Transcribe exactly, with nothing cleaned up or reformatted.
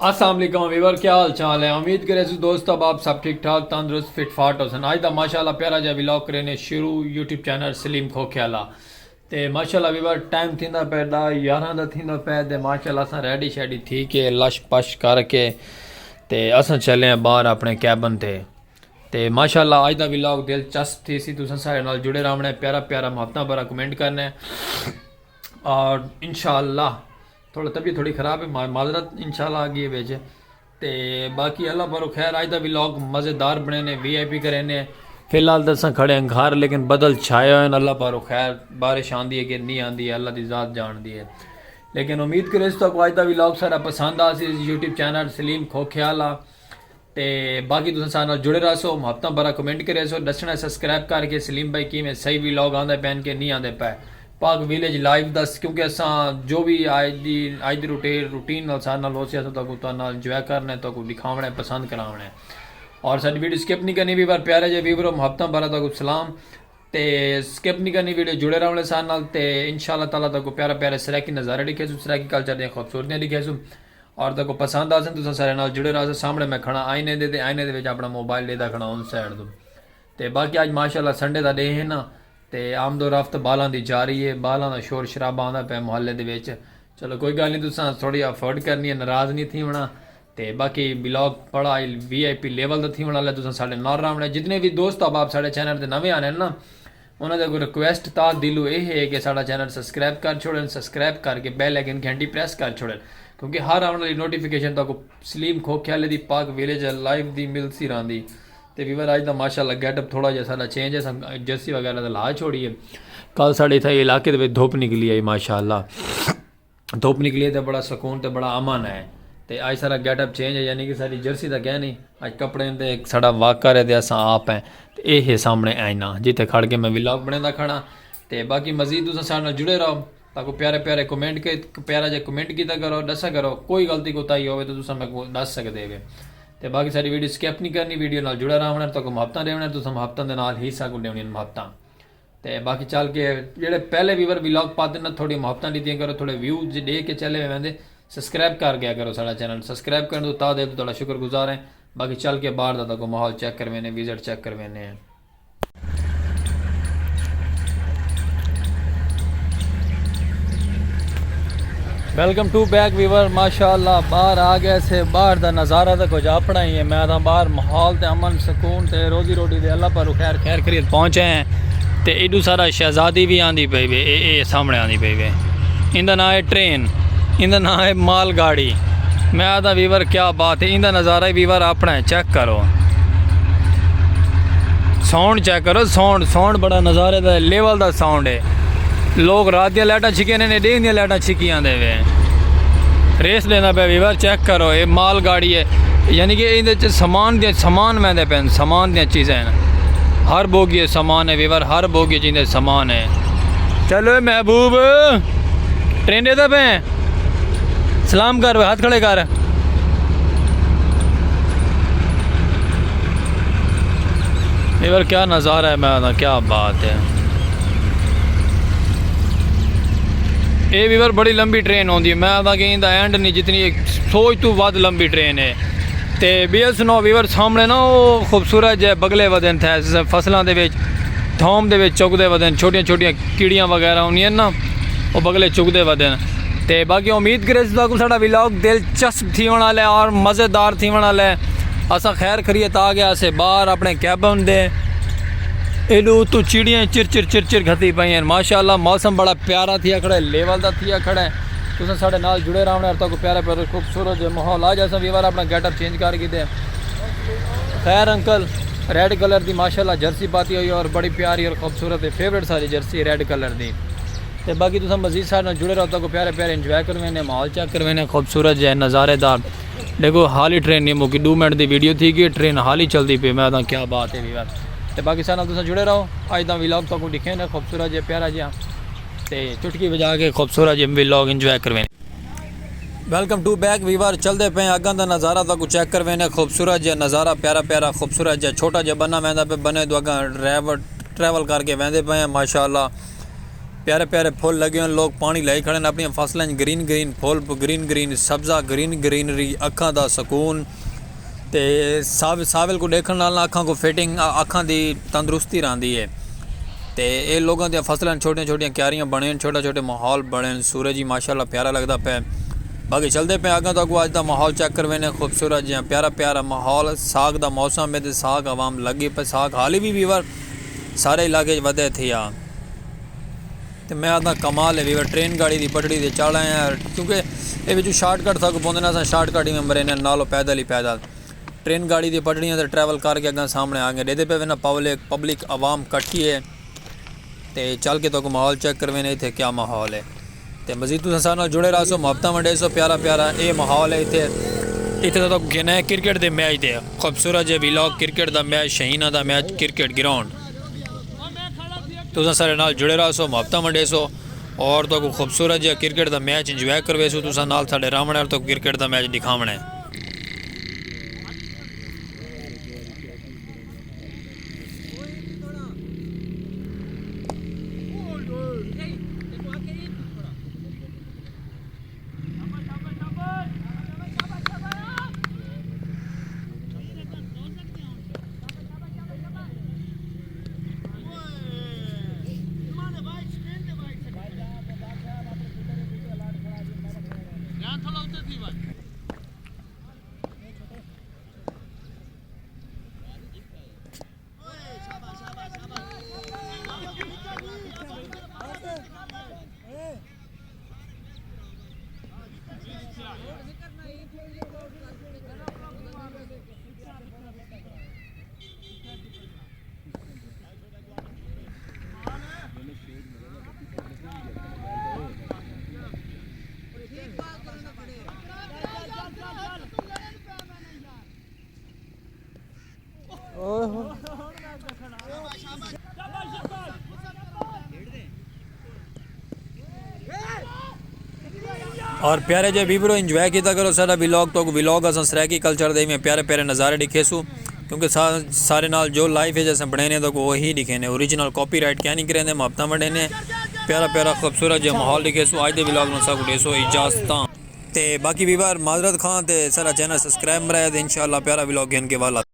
السلام علیکم ویور، کیا حال چال ہے؟ امید کرے سو دوست احباب سب ٹھیک ٹھاک، تندرست، فٹ فاٹ ہوسن۔ اج دا ماشاءاللہ پیارا جا ولاگ کرینے شروع یوٹیوب چینل سلیم کھوکھے والا۔ تے ماشاءاللہ ویور، ٹائم تھیندا پے ݙاہ یارہاں دا تھیندا پے، تے ماشاءاللہ اساں ریڈی شیڈی تھی کے لش پش کر کے تے اساں چلے ہیں باہر اپنے کیبن تے۔ تے ماشاءاللہ اج دا ولاگ دلچسپ تھی سی، تساں سارے نال جڑے رہونے، پیارا پیارا محبتاں بھرا کمنٹ کرنے۔ اور انشاءاللہ تھوڑا طبیعت تھوڑی خراب ہے، مع- معذرت انشاءاللہ آ گئی ہے وچ۔ تے باقی اللہ پاروں خیر، اج دا ولاگ مزیدار بنینے، وی آئی پی کرینے۔ فی الحال تے اساں کھڑے ہیں گھر، لیکن بدل چھائے ہوئے ہیں۔ اللہ پاروں خیر، بارش آندی ہے کہ نہیں آندی ہے، اللہ دی ذات جان دی ہے۔ لیکن امید کرے سو تہاکوں اج دا ولاگ سارا پسند آسی۔ یوٹیوب چینل سلیم کھوکھے والا۔ تے باقی تساں سارے نال جڑے رہسو، محبتاں بھرا کمنٹ کریسو، ݙسݨا سبسکرائب کر کے سلیم بھائی کیویں صحیح ولاگ آندے پئن کہ نہیں آندے پئے۔ پاک ویلیج لائیو دا، کیونکہ اساں جو وی اج دی، اج دی روٹی-، روٹین نال سارے نال ہوسی، اساں تہاکوں تہاݙے نال انجوائے کرݨے، تہاکوں ݙکھاوݨے، پسند کراوݨے۔ اور ساݙی ویڈیو سکپ نہیں کرنی ویور، پیارے جے ویورو، محبتاں بھرا تہاکوں سلام۔ تے سکپ نہیں کرنی ویڈیو، جڑے رہوݨے سارے نال۔ تے انشاءاللہ تعالیٰ تہاکوں پیارے پیارے سرائیکی نظارے ݙکھیسوں، سرائیکی کلچر دیاں خوبصورتیاں ݙکھیسوں۔ اور تہاکوں پسند آسن، تساں سارے نال جڑے رہسو۔ سامݨے میں کھڑا آئینے دے، تے آئینے دے وچ اپݨا موبائل ݙیہدا کھڑا ہوں سائیڈ توں۔ تے باقی اج ماشاءاللہ سنڈے دا ݙینہہ ہے نا، تے آمد و رفت بالاں دی جاری ہے، بالاں دا شور شرابہ آندا پئے محلے دے وچ۔ چلو کوئی ڳالھ نہیں، تساں تھوڑی افورڈ کرنی ہے، ناراض نہیں تھیوݨا۔ تے باقی ولاگ بڑا وی آئی پی لیول دا تھیوݨ والا ہے، تساں ساݙے نال رہوݨا ہے۔ جتنے وی دوست احباب ساݙے چینل تے نویں آنے نا، انہاں دے اڳوں ریکویسٹ تاں دلوں اے ہے کہ ساݙا چینل سبسکرائب کر چھوڑن، سبسکرائب کر کے بیل آئیکن گھنٹی پریس کر چھوڑن، کیونکہ ہر آوݨ والی نوٹیفیکیشن تہاکوں سلیم کھوکھے والے دی پاک ویلیج لائیو دی ملسی رہندی۔ تے ویور اج دا ماشاءاللہ گیٹ اپ تھوڑا جیہا ساݙا چینج ہے، اساں جرسی وغیرہ تے لا چھوڑی ہے۔ کل ساݙے اتھاں علاقے دے وچ دھوپ نکلی آئی ماشاءاللہ۔ دھوپ نکلی ہے تے بڑا سکون تے بڑا امن ہے۔ تے اج سارا گیٹ اپ چینج ہے، یعنی کہ ساݙی جرسی تاں کائنی، اج کپڑے تے ساݙا واکر ہے تے اساں آپ ہیں۔ تے اے ہے سامݨے آئینہ، جتھے کھڑ کے میں ولاگ بݨیندا کھڑا۔ تے باقی مزید تساں ساݙے نال جڑے رہو، تہاکوں پیارے پیارے کمنٹ کے، پیارا جے کمنٹ کیتا کرو، ݙسا کرو، کوئی غلطی کوتاہی ہووے تاں تساں میکوں ݙس سڳدے وے۔ تے باقی ساݙی ویڈیو سکپ نہیں کرنی، ویڈیو نال جڑا رہوݨا، تہاکوں محبتاں ݙیوݨا، تساں محبتاں دے نال ہی ساکوں ݙیوݨیاں محبتاں۔ تے باقی چل کے جیڑھے پہلے ویور ولاگ پاتے نا، تھوڑی محبتاں ݙتیاں کرو، تھوڑے ویو جے ݙے کے چلے ویندے۔ سبسکرائب کر گیا کرو ساݙا چینل، سبسکرائب کرݨ توں تاں دل توں تہاݙا شکر گزار ہیں۔ باقی چل کے باہر دا تہاکوں ماحول چیک کروینے، وزٹ چیک کروینے ہیں۔ ویلکم ٹو بیک ویور، ماشاءاللہ باہر آ گئے سے، باہر دا نظارہ تاں کجھ اپݨا ہی ہے۔ میں تاں باہر ماحول تے امن سکون تے روزی روٹی دے اللہ پاروں خیر خیر خیریت پہنچے ہیں۔ تے ایݙو سارا شہزادی وی آندی پئی وے، اے اے سامݨے آندی پئی وے۔ ایندا ناں ہے ٹرین، ایندا ناں ہے مال گاڑی۔ میں آہدا ویور کیا بات ہے، ایندا نظارہ ہی ویور اپݨا ہے، چیک کرو۔ ساؤنڈ چیک کرو، ساؤنڈ، ساؤنڈ بڑا نظارے دا لیول دا ساؤنڈ ہے۔ لوگ رات دیاں لائٹاں چھکیاں نے، ݙینہہ دیاں لائٹاں چھکی آندے وے۔ ریس ݙیندا پیا ویور، چیک کرو، اے مال گاڑی ہے، یعنی کہ ایندے چ سامان دے، سامان ویندے پئن، سامان دیاں چیزاں ہیں۔ ہر بوگی سامان ہے ویور، ہر بوگی جیندے سامان ہے۔ چلو اے محبوب، ٹرین ݙیہدا پئے، سلام کر، ہتھ کھڑے کر۔ ویور کیا نظارہ ہے، میں آہدا کیا بات ہے۔ اے ویور بڑی لمبی ٹرین ہوندی ہے، میں آہدا کہ ایندا اینڈ نہیں، جتنی ایک سوچ توں ودھ لمبی ٹرین ہے۔ تے بی ایس نو ویور سامݨے نا او خوبصورت جے بگلے ودن تھے فصلاں دے وچ، تھوم دے وچ چگدے ودن، چھوٹیاں چھوٹیاں کیڑیاں وغیرہ ہوندیاں نا، او بگلے چگدے ودن۔ تے باقی امید کرے سو تہاکوں ساݙا ولاگ دلچسپ تھیوݨ والا ہے اور مزیدار تھیوݨ والا ہے۔ اساں خیر خیریت آ گئے سے باہر اپݨے کیبن دے۔ ایݙو اتوں چڑیاں چر چر چر چر گھتی پئی ہیں۔ ماشاءاللہ موسم بڑا پیارا تھیا کھڑا ہے، لیول دا تھیا کھڑا ہے۔ تساں ساݙے نال جڑے رہوݨا، تہاکوں پیارا پیارا خوبصورت جے ماحول۔ اڄ اساں ویور اپݨا گیٹ اپ چینج کر گھدے۔ خیر انکل، ریڈ کلر دی ماشاءاللہ جرسی پاتی ہوئی ہے اور بڑی پیاری اور خوبصورت ہے، فیورٹ ساری جرسی ریڈ کلر دی۔ تے باقی تساں مزید ساݙے نال جڑے رہو، تہاکوں پیارے پیارے انجوائے کروینے، ماحول چیک کروینے، خوبصورت جے نظارے دا۔ ݙیکھو حالی ٹرین نہیں مکی، ݙو منٹ دی ویڈیو تھی گئی، ٹرین حالی چلدی پئی، میں آہدا کیا بات ہے ویور۔ تے باقی ساݙے نال تساں جڑے رہو، اڄ دا ولاگ تہاکوں ݙکھینے خوبصورت جے پیارا جیہا۔ تے چٹکی وجا کے خوبصورت جے ولاگ انجوائے کروینے۔ ویلکم ٹو بیک ویور، چلدے پئے اڳاں دا نظارہ تہاکوں چیک کروینے، خوبصورت جے نظارہ، پیارا پیارا خوبصورت جے، چھوٹا جے بنا ویندا پئے، بنے توں اڳاں ڈرائیور ٹریول کر کے ویندے پئے ہیں ماشاءاللہ۔ پیارے پیارے پھل لگے ہوئے، لوگ پانی لائی کھڑے ہیں اپنی فصلیں، گرین گرین پھل، گرین گرین سبزہ، گرین گرینری، اکھاں دا سکون۔ تے ساو-، ساول کو ڈیکھن نال نہ اکھاں کو فٹنگ، اکھاں دی تندرستی راندی ہے۔ تے اے لوگاں دیاں فصلاں چھوٹیاں چھوٹیاں کیاریاں بنین، چھوٹا چھوٹے ماحول بنین، سورج ہی ماشاءاللہ پیارا لگدا پے۔ باقی چلدے پے اگاں، تہاکوں اج دا ماحول چیک کروینے، خوبصورت جیاں پیارا پیارا ماحول، ساگ دا موسم ہے تے ساگ عوام لگی پے، ساگ حالی بھی ویور سارے علاقے وچ ودے تھیا۔ تے میں آکھدا کمال ہے ویور، ٹرین گاڑی دی پٹڑی تے چڑھ آئے ہیں، کیونکہ اے وچوں شارٹ کٹ تھاکوں پوندے نا، اساں شارٹ کٹ ہی میں مرینے نالوں پیدل ہی پیدل۔ ٹرین گاڑی دی پٹڑیاں تے ٹریول کر کے اگاں سامنے آ گئے، ڈیدے پے وینا پبلک، پبلک عوام کٹھی ہے۔ تے چل کے تہاکوں ماحول چیک کروینے اتھے کیا ماحول ہے۔ تے مزید تساں سارے نال جڑے رہسو، محبتاں ونڈیسو، پیارا پیارا اے ماحول ہے اتھے۔ اتھے تہاکوں گھنے کرکٹ دے میچ دے، خوبصورت جے ولاگ کرکٹ دا میچ، شہینہ دا میچ، کرکٹ گراؤنڈ۔ تساں سارے نال جڑے رہسو، محبتاں ونڈیسو اور تہاکوں خوبصورت جیہا کرکٹ دا میچ انجوائے کرویسوں تساں نال ساڈے راونڑے اور تہاکوں کرکٹ دا میچ ڈکھاونڑے۔ اور پیارے جے ویورو، انجوائے کیتا کرو ساڈا ولاگ، تو ولاگ اساں سرائیکی کلچر دے میں پیارے پیارے نظارے ڈکھیسوں، کیونکہ سا-، سارے نال جو لائف ہے جیسے بنینے تو وہی ڈکھینے، اوریجنل کاپی رائٹ کیا نہیں کریندے، محبتاں ونڈینے۔ پیارا پیارا خوبصورت جے ماحول ڈکھیسوں۔ اج دے ولاگ نوں ساکوں ڈیسو اجازتاں۔ تے باقی ویور معذرت خواں تے سارا چینل سبسکرائب مرائے تے انشاءاللہ پیارا ولاگ گھن کے والا۔